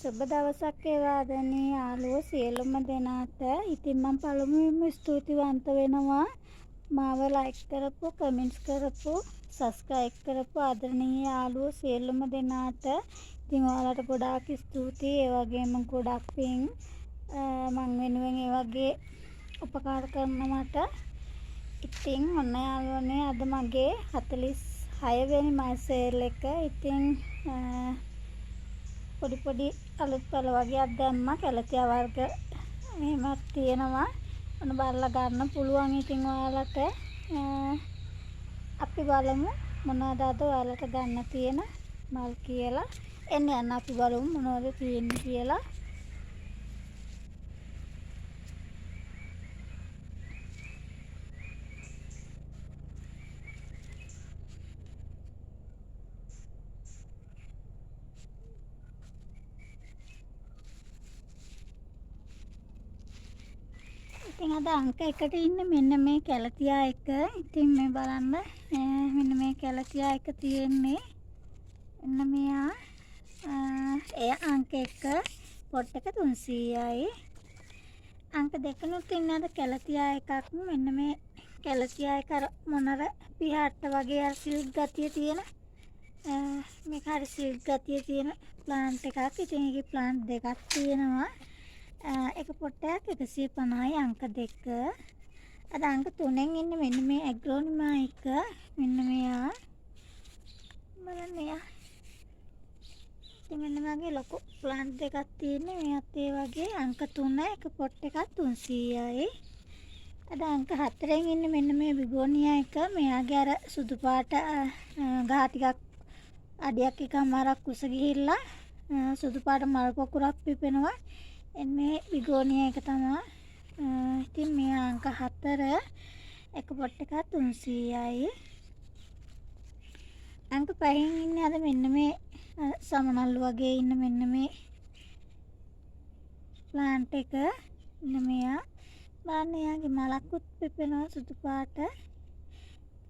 සුබ දවසක් වේවා ආදරණීය යාළුවෝ සියලුම දෙනාට. ඉතින් මම පළමුවෙන්ම ස්තුතිවන්ත වෙනවා මාව ලයික් කරපු, කමෙන්ට්ස් කරපු, සබ්ස්ක්‍රයිබ් කරපු ආදරණීය යාළුවෝ සියලුම දෙනාට. ඉතින් ඔයාලට ගොඩාක් ස්තුතියි. ඒ වගේම ගොඩක් පිං මං වෙනුවෙන් ඒ වගේ උපකාර කරන මට. ඉතින් ඔන්න යාළුවනේ අද මගේ 46 වෙනි මල් සේල් එක. ඉතින් පොඩි පොඩි අලුත් පළ වගේක් දැම්මා. කැලතියා වර්ග එහෙමත් තියෙනවා. ඔන්න බලලා ගන්න පුළුවන් ඉතින් ඔයාලට. අපි බලමු මොනවද අද ඔයාලට ගන්න තියෙන මල් කියලා. එන්න යන්න අපි බලමු මොනවද තියෙන්නේ කියලා. ඉතින් අද අංක එකට ඉන්නේ මෙන්න මේ කැලතියා එක. ඉතින් මේ බලන්න මෙන්න මේ කැලතියා එක තියෙන්නේ. එන්න මෙයා එය අංක 1 පොට් එක 300යි. අංක දෙකනුත් ඉන්නේ අද කැලතියා එකක්. මෙන්න මේ කැලතියා එක අර මොනර පිහාට්ට වගේ අර සිල්ක් ගතිය තියෙන මේක හරි සිල්ක් ගතිය තියෙන ප්ලාන්ට් එකක්. ඉතින් ඒකේ ප්ලාන්ට් දෙකක් තියෙනවා. එක පොට් එකක් 150යි අංක 2. අද අංක 3න් ඉන්නේ මෙන්න මේ ඇග්‍රෝනිමා එක. මෙන්න මෙයා බලන්න එයා. ඉතින් මෙන්න මගේ ලොකු ප්ලාන්ට් දෙකක් තියෙන්නේ. මෙයත් ඒ වගේ අංක 3 එක පොට් එකක් 300යි. අද අංක 4න් ඉන්නේ මෙන්න මේ බිගෝනියා එක. මෙයාගේ අර සුදු පාට ගහ ටිකක් අඩියක් එකමාරක් උස ගිහිල්ලා සුදු පාට මල් පොකුරක් පිපෙනවා. මේ බිගෝනියා එක තමා. ඉතින් මේ අංක 4 එක පොට් එකක් 300යි. අංක 5න් ඉන්නේ අද මෙන්න මේ සමනල්ලු වගේ ඉන්න මෙන්න මේ ප්ලාන්ට් එක. මෙන්න මෙයා බලන්න එයාගේ මලකුත් පිපෙනවා සුදු පාට.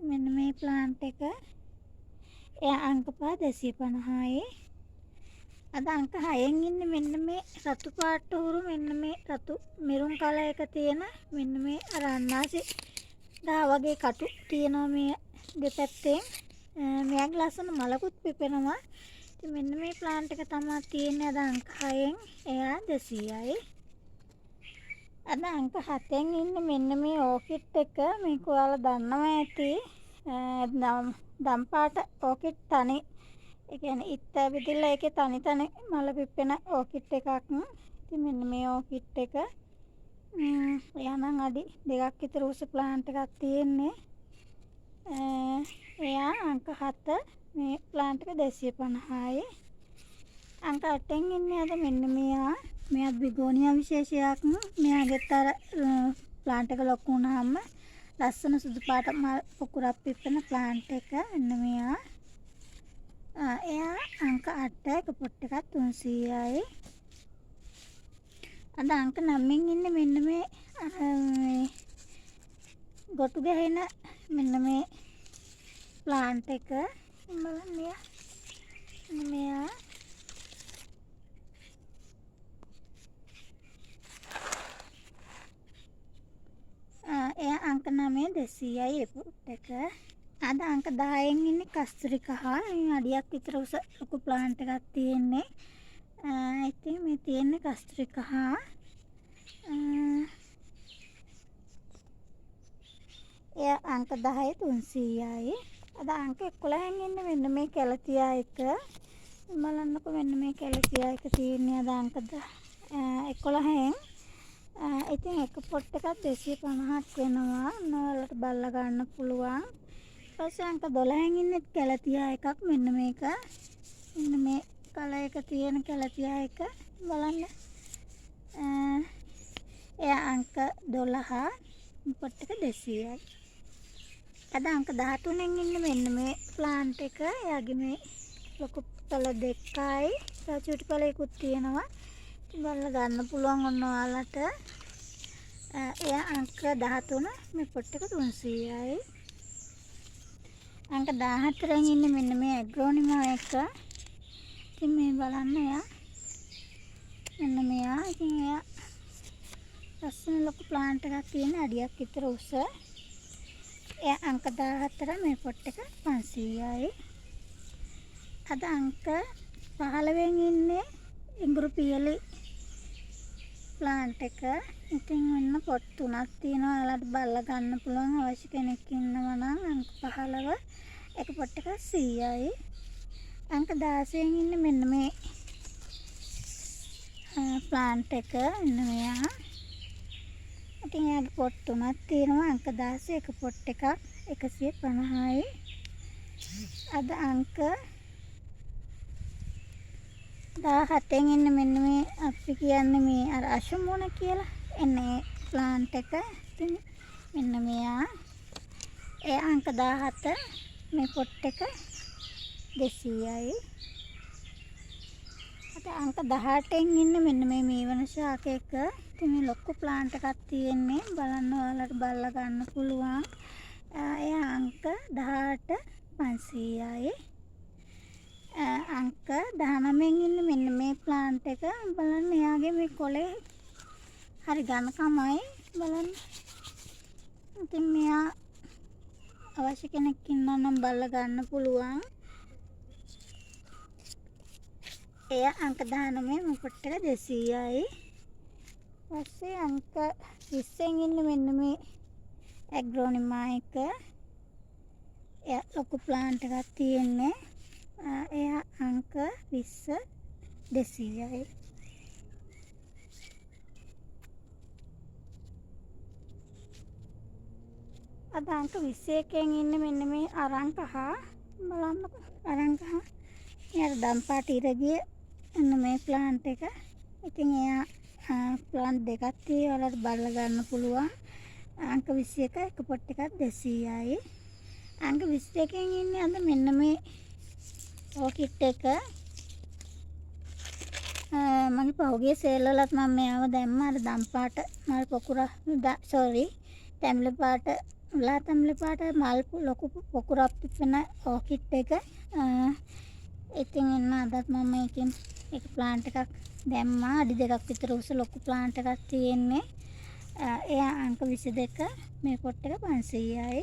මෙන්න මේ ප්ලාන්ට් එක. එයා අංක 5 250යි. අද අංක 6න් ඉන්නේ මෙන්න මේ රතු පාට හුරු මෙන්න මේ රතු මෙරුන් කලර් එක තියෙන මෙන්න මේ අර අන්නාසි ගහ වගේ කටු තියෙනවා මේ දෙපැත්තෙන්. මෙයාගේ ලස්සන මලකුත් පිපෙනවා. ඉතින් මෙන්න මේ ප්ලාන්ට් එක තමයි තියෙන්නේ අද අංක 6න්. එයා 200යි. අද අංක 7න් ඉන්නේ මෙන්න මේ ඕකිඩ් එක. මේක ඔයාලා දන්නවා ඇති. දම් පාට ඕකිඩ් තනි, ඒ කියන්නේ ඉත් ඇවිදලා ඒකේ තනි තනි මල පිපෙන ඕකිඩ් එකක්. ඉතින් මෙන්න මේ ඕකිඩ් එක. එයා නම් අඩි දෙකක් විතර උස ප්ලාන්ට් එකක් තියෙන්නේ. එයා අංක 7 මේ ප්ලාන්ට් එක 250යි. අංක 8න් ඉන්නේ අද මෙන්න මෙයා. මෙයාත් බිගෝනියා විශේෂයක්. මෙයාගෙත් අර ප්ලාන්ට් එක ලොකු වුණාම ලස්සන සුදු පාට මල් පොකුරක් පිපෙන ප්ලාන්ට් එක. මෙන්න මෙයා. එයා අංක 8 එක පොට් එකක් 300යි. අද අංක 9න් ඉන්නේ මෙන්න මේ අර මේ ගොටු ගැහෙන මෙන්න මේ ප්ලාන්ට් එක. බලන්න එයා. මෙයා එයා අංක 9 200යි ඒ පොට් එක. අද අංක 10න් ඉන්නේ කස්තුරි කහ. මේ අඩියක් විතර උස ලොකු ප්ලාන්ට් එකක් තියෙන්නේ. ඉතින් මේ තියෙන්නේ කස්තුරි කහ. එයා අංක 10 300යි. අද අංක 11න් ඉන්නේ මෙන්න මේ කැලතියා එක. බලන්නකෝ මෙන්න මේ කැලතියා එක තියෙන්නේ අද අංක 11න්. ඉතින් එක පොට් එකක් 250ක් වෙනවා. ඔන්න ඔයාලට බලලා ගන්න පුළුවන්. ඊපස්සේ අංක 12න් ඉන්නේ කැලතියා එකක්. මෙන්න මේක. මෙන්න මේ කලර් එක තියෙන කැලතියා එක බලන්න. එයා අංක 12 පොට් එක 200යි. අද අංක 13න් ඉන්නේ මෙන්න මේ ප්ලාන්ට් එක. එයාගේ මේ ලොකු පළ දෙකයි තව චූටි පළයකුත් තියෙනවා. ඉතින් බලලා ගන්න පුළුවන් ඔන්න ඔයාලට. එයා අංක 13 මේ පොට් එක 300යි. අංක 14න් ඉන්නේ මෙන්න මේ ඇග්‍රෝනිමා එක. ඉතින් මේ බලන්න එයා මෙන්න මෙයා. ඉතින් එයා ලස්සන ලොකු ප්ලාන්ට් එකක් තියෙන අඩියක් විතර උස. එයා අංක 14 මේ පොට් එක 500යි. අද අංක 15 ඉන්නේ ඉඟුරු පියලි ප්ලාන්ට් එක. ඉතින් ඔන්න පොට් තුනක් තියෙනවා. ඔයාලට බලලා ගන්න පුළුවන් අවශ්‍ය කෙනෙක් ඉන්නවා නම් අංක 15 එක පොට් එකක් 100යි. අංක 16 ඉන්නේ මෙන්න මේ ප්ලාන්ට් එක. මෙන්න මෙයා. ඉතින් එයාගේ පොට් තුනක් තියෙනවා. අංක 16 එක පොට් එකක් 150යි. අද අංක 17 ඉන්නේ මෙන්න මේ අපි කියන්නේ මේ අර අශමුණ කියලා. එන්නේ ප්ලාන්ට් එක. ඉතින් මෙන්න මෙයා. ඒ අංක 17 මේ පොට් එක 200යි. අද අංක 18 ඉන්නේ මෙන්න මේ මීවන ශාක එක. ඉතින් මේ ලොකු ප්ලාන්ට් එකක් තියෙන්නේ. බලන්න ඔයාලට බලලා ගන්න පුළුවන්. ඒ අංක 18 500යි. අංක 19 ඉන්නේ මෙන්න මේ ප්ලාන්ට් එක. බලන්න එයාගේ මේ කොලේ හරි ඝනකමයි. බලන්න. ඉතින් මෙයා අවශ්‍ය කෙනෙක් ඉන්නවා නම් බලලා ගන්න පුළුවන්. එය අංක 19 මේ පොට් එක 200යි. පස්සේ අංක 20 ඉන්නේ මෙන්න මේ ඇග්‍රෝනිමා එක. එය ලොකු ප්ලාන්ට් එකක් තියෙන්නේ. එය අංක 20 200යි. අද අංක 21 ඉන්නේ මෙන්න මේ අරන් කහ. බලන්නකෝ අරන් කහ. එයාට දම් පාට ඉර ගිය එන්න මේ ප්ලාන්ට් එක. ඉතින් එයා ප්ලාන්ට් දෙකක් තියෙනවා. ඔයාලට බලලා ගන්න පුළුවන්. අංක 21 එක පොට් එකක් 200යි. අංක 22 ඉන්නේ අද මෙන්න මේ ඕකිඩ් එක. මගේ පහුගිය සේල් වලත් මම මෙයාව දැම්මා. අර දම් පාට මල් පොකුර සෝරි තැඹිලි පාට ලා තැඹිලි පාට මල් ලොකු පොකුරක් පිපෙන ඕකිඩ් එක. ඉතින් එන්න අදත් මම මේකෙන් එක ප්ලාන්ට් එකක් දැම්මා. අඩි දෙකක් විතර උස ලොකු ප්ලාන්ට් එකක් තියෙන්නේ. එයා අංක 22 මේ පොට් එක 500යි.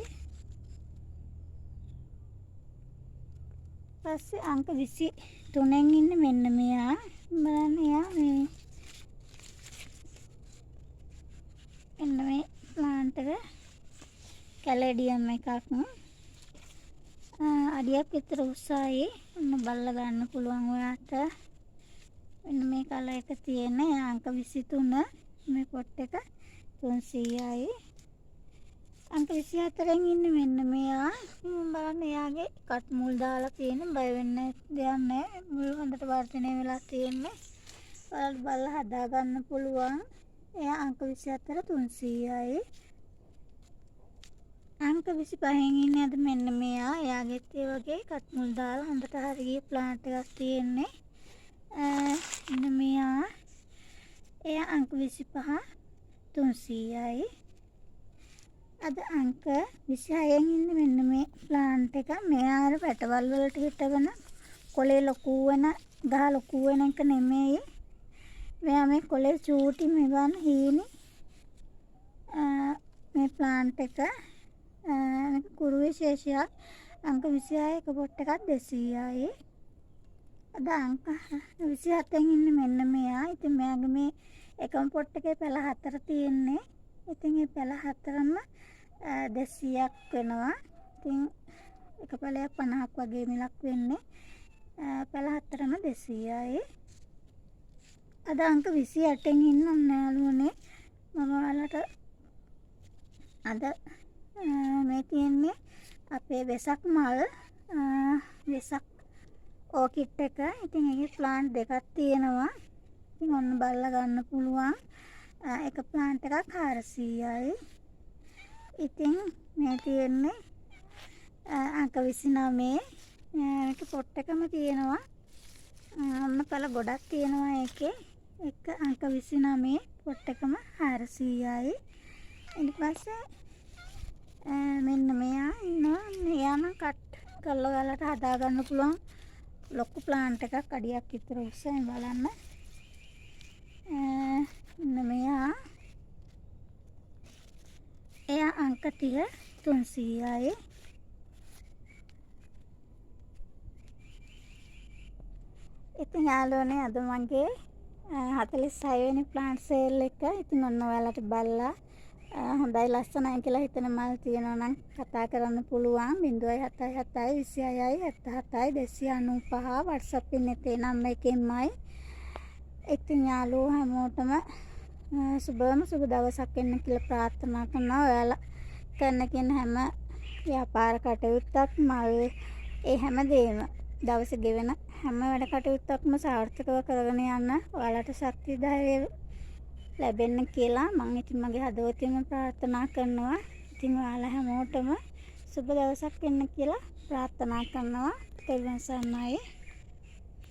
පස්සේ අංක 23 ඉන්නේ මෙන්න මෙයා. බලන්න එයා මේ මෙන්න මේ ප්ලාන්ට් එක කැලේඩියම් එකක්. අඩියක් විතර උසයි. ඔන්න බලලා ගන්න පුළුවන් ඔයාට. මෙන්න මේ කලර් එක තියෙන එයා අංක 23 මේ පොට් එක 300යි. අංක 24 ඉන්නේ මෙන්න මෙයා. බලන්න එයාගේ කට් මුල් දාලා තියෙන බය වෙන්න දෙයක් නෑ. මුල් හොඳට වර්ධනය වෙලා තියෙන්නේ. ඔයාලට බලලා හදා ගන්න පුළුවන්. එයා අංක 24 300යි. අංක 25 ඉන්නේ අද මෙන්න මෙයා. එයාගෙත් ඒ වගේ කට් මුල් දාලා හොඳට හරි ගිය ප්ලාන්ට් එකක් තියෙන්නේ. මෙන්න මෙයා. එයා අංක 25 300යි. අද අංක 26 ඉන්නේ මෙන්න මේ ප්ලාන්ට් එක. මෙයා අර පැටවල් වලට හිටගෙන කොලේ ලොකු වෙන ගහ ලොකු වෙන එක නෙමෙයි. මෙයා මේ කොලේ චූටි මෙවන් හීනි මේ ප්ලාන්ට් එක. මේක කුරු විශේෂයක්. අංක 26 එක පොට් එකක් 200යි. අද අංක 27 ඉන්නේ මෙන්න මෙයා. ඉතින් මෙයාගේ මේ එකම පොට් එකේ පැල 4 තියෙන්නේ. ඉතින් මේ පැල 4ම 200ක් වෙනවා. ඉතින් එක පැලයක් 50ක් වගේ මිලක් වෙන්නේ. පැල 4ම 200යි. අද අංක 28 ඉන්න ඔන්න යාළුවනේ. මම ඔයාලට අද මේ තියෙන්නේ අපේ වෙසක් මල්, වෙසක් ඕකිඩ් එක. ඉතින් ඒකේ ප්ලාන්ට් දෙකක් තියෙනවා. ඉතින් ඔන්න බලලා ගන්න පුළුවන්. එක ප්ලාන්ට් එකක් 400යි. ඉතින් මේ තියෙන්නේ අංක 29. මේක පොට් එකම තියෙනවා. ඔන්න පළ ගොඩක් තියෙනවා ඒකේ. එක අංක 29 පොට් එකම 400යි. ඊට පස්සේ මෙන්න මෙයා ඉන්නවා. මෙයා නම් කට් කරලා ඔයාලට හදා ගන්න පුළුවන් ලොකු ප්ලාන්ට් එකක් අඩියක් විතර උස. බලන්න. මෙන්න මෙයා. එයා අංක 30 300යි. ඉතින් යාළුවනේ අද මගේ 46 වෙනි ප්ලාන්ට් සේල් එක. ඉතින් ඔන්න ඔයාලට බලලා හොඳයි ලස්සනයි කියලා හිතෙන මල් තියෙනවා නම් කතා කරන්න පුළුවන්. 077 26 77 295 WhatsApp ඉන්නේ තේ නම්බර් එකෙන්මයි. ඉතින් යාළුවෝ හැමෝටම සුබම සුබ දවසක් වෙන්න කියලා ප්‍රාර්ථනා කරනවා. ඔයාලා කරන කියන හැම ව්‍යාපාර කටයුත්තක් මල් ඒ හැම දෙයක්ම දවස ගෙවෙන හැම වැඩ කටයුත්තක්ම සාර්ථකව කරගෙන යන්න ඔයාලට ශක්තිය ධෛර්යය ලැබෙන්න කියලා මං ඉතින් මගේ හදවතින්ම ප්‍රාර්ථනා කරනවා. ඉතින් ඔයාලා හැමෝටම සුබ දවසක් වෙන්න කියලා ප්‍රාර්ථනා කරනවා. තෙරුවන් සරණයි.